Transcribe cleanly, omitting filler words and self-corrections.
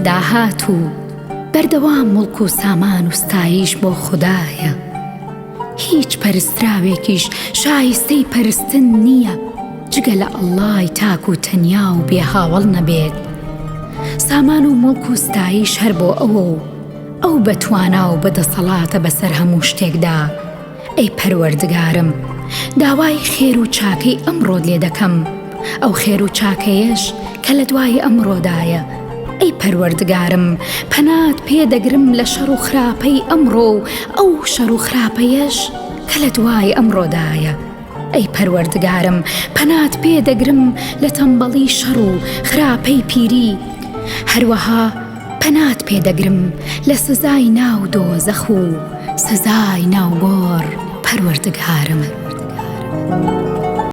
داهات و بەردەوام موڵک و سامان و ستایش بۆ خودایە. هیچ پەرستراوێکیش شایستەی پەرستن نییە جگە لە ئەڵڵای تاک و تەنیا و بێ هاوەڵ نەبێت. سامان و موڵک و ستایش هەر بۆ ئەوە و ئەو بە توانا و بە دەسەڵاتە بەسەر هەموو شتێکدا. ئەی پەروەردگارم داوای خێر و چاکەی ئەمڕۆت لێ دەکەم، ئەو خێر و چاکەیەش کە لە دوای ئەمڕۆدایە، ئەی پەروەردگارم پەنات پێ دەگرم لە شەڕ و خراپەی ئەمڕۆ و ئەو شەڕ و خراپەیەش کە لە دوای ئەمڕۆدایە، ئەی پەروەردگارم پەنات پێ دەگرم لە تەمبەڵی شەڕ و خراپەی پیری، هەروەها پەنات پێ دەگرم لە سزای ناو دۆزەخ و سزای ناو گۆڕ پەروەردگارم.